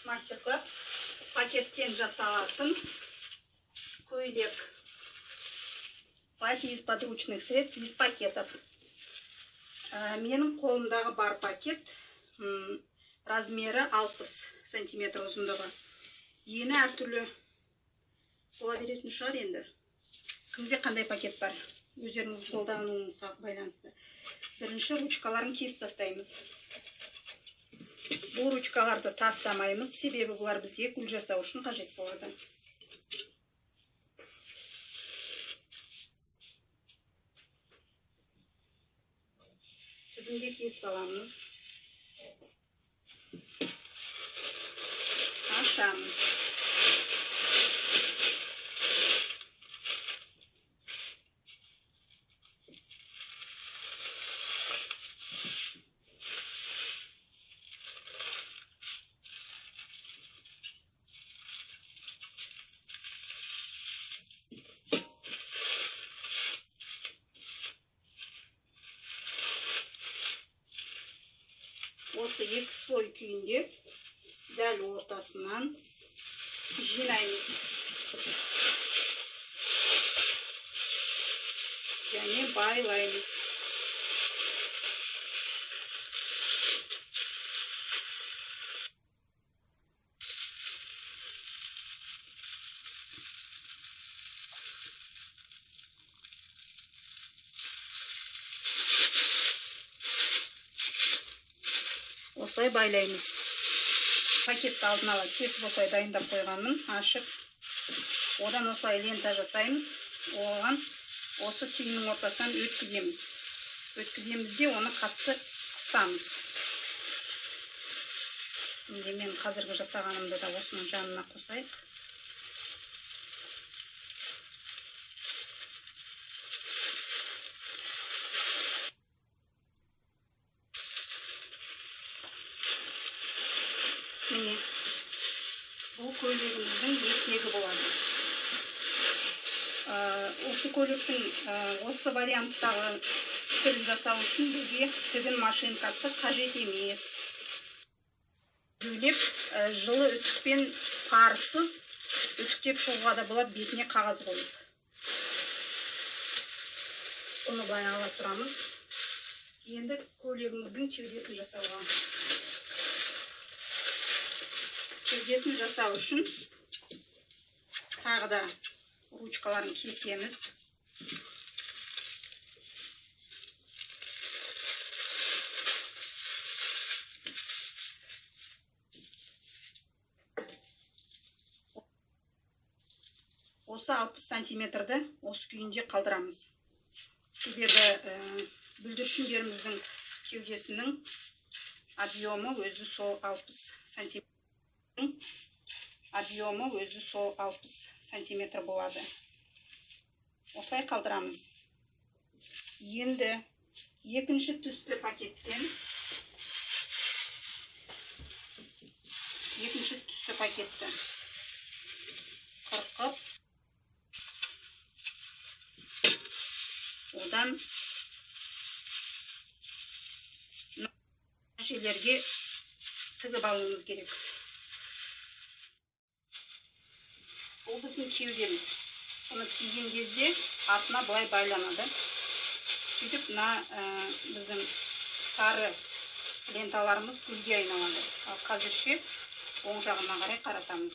Мастер-класс пакеттен жасалатын көйлек. Платье из подручных средств, из пакетов. Менің қолымдағы бар пакет размері 60 сантиметр ұзындығы. Ені әртүрлі бола беретін шығар енді. Кімде қандай пакет бар? Өздеріңіз қолдануыңызға байланысты. Бірінші ручкаларын кесіп тастаймыз. Бұл ручкаларды тастамаймыз, себебі бұлар бізге гүл жасау үшін қажет болады. Түбінде кесіп аламыз. Ашамыз. Осы екі слой күйінде дәл ортасынан жинаймыз. Және байлаймыз. Осылай байлаймыз. Пакетті алдын ала кесіп осылай дайындап қойғанмын, ашып. Одан осылай лента жасаймыз. Оған осы түйіннің ортасынан өткіземіз. Өткіземіз де оны қатты қысамыз. Енді мен қазіргі жасағанымды да осының жанына қосайық. Міне, бұл көйлегіміздің етегі болады. Осы көйлектің осы варианттағы түрін жасау үшін бізге тігін машинкасы қажет емес. Жөйлеп, жылы үтікпен парсыз үтіктеп шығуға да болады, бетіне қағаз қойып. Бұны былай ала тұрамыз. Енді көйлегіміздің кеудесін жасауға. Кеудесін жасау үшін тағы да ручкаларын кесеміз. Осы 60 сантиметрді осы күйінде қалдырамыз. Себебі бүлдіршіндеріміздің кеудесінің объемы өзі сол 60 сантиметр. Объемы өзі сол 60 сантиметр болады. Осылай қалдырамыз. Енді екінші түсті пакеттен екінші түсті пакетті қырқып, одан мына жерлерге тігіп алуымыз керек. Бұл біздің кеудеміз. Бұны киген кезде артына былай байланады. Сөйтіп мына біздің сары ленталарымыз гүлге айналады. Ал қазірше оң жағына қарай қаратамыз.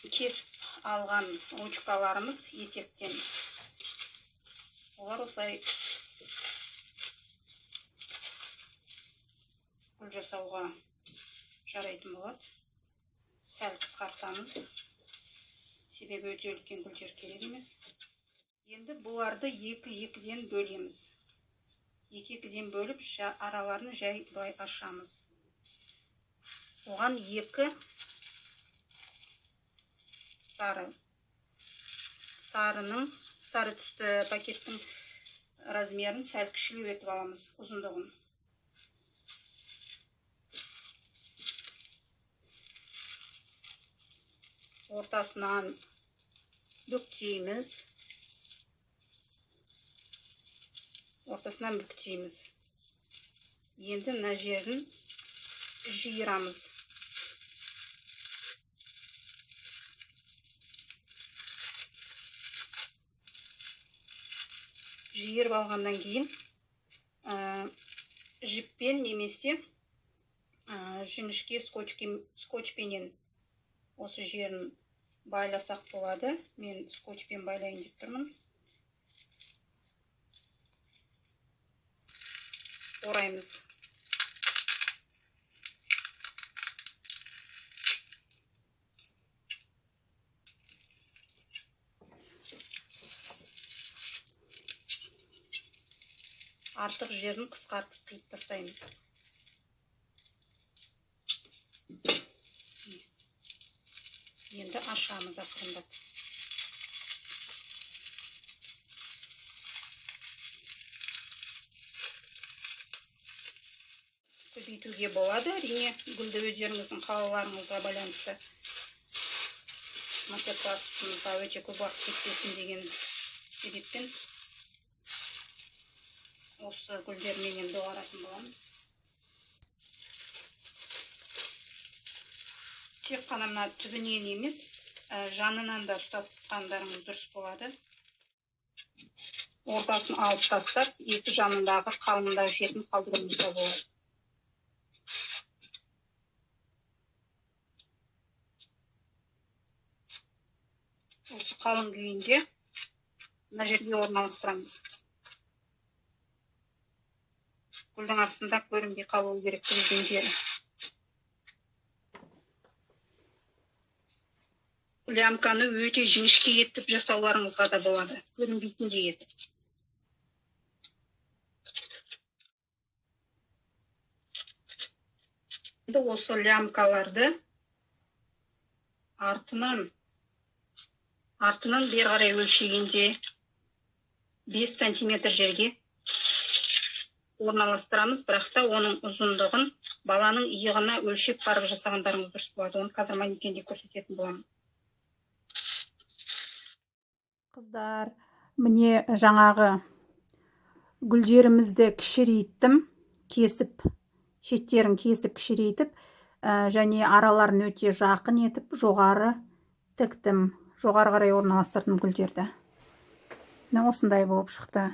Кесіп алған ручкаларымыз етектен. Олар осылай гүл жасауға жарайтын болады. Сәл қысқартамыз, себебі өте үлкен гүлдер керек емес. Енді бұларды екі-екіден бөлеміз. Екі-екіден бөліп, араларын жай былай ашамыз. Оған екі сары, сары түсті пакеттің размерін сәл кішілеу етіп аламыз, ұзындығын. Ортасынан бүктейміз. Ортасынан бүктейміз. Енді мына жерін жиырамыз. Жиырып алғаннан кейін жіппен немесе жіңішке скотчпенен осы жерін байласақ болады. Мен скотчпен байлайын деп тұрмын. Ораймыз. Артық жерін қысқартып қиып тастаймыз. Енді ашамыз ақырындап. Көбейтуге болады, әрине, гүлді өздеріңіздің қалауларыңызға байланысты. Мастер-классымызға өте көп уақыт кетпесін деген себеппен осы гүлдерменен доғаратын боламыз. Тек қана мына түбінен емес, жанынан да ұстатқандарыңыз дұрыс болады. Ортасын алып тастап, екі жанындағы қалыңдау жерін қалдыруымызға болады. Осы қалың күйінде мына жерге орналастырамыз. Гүлдің астында көрінбей қалуы керек гүлдің жері. Лямканы өте жіңішке етіп жасауларыңызға да болады, көрінбейтіндей етіп. Енді осы лямкаларды артынан бері қарай өлшегенде 5 сантиметр жерге орналастырамыз, бірақ та оның ұзындығын баланың иығына өлшеп барып жасағандарыңыз дұрыс болады. Оны қазір манекенде көрсететін боламын. Қыздар, міне жаңағы гүлдерімізді кішірейттім, кесіп, шеттерін кесіп кішірейтіп, және араларын өте жақын етіп жоғары тіктім, жоғары қарай орналастырдым гүлдерді. Міне осындай болып шықты.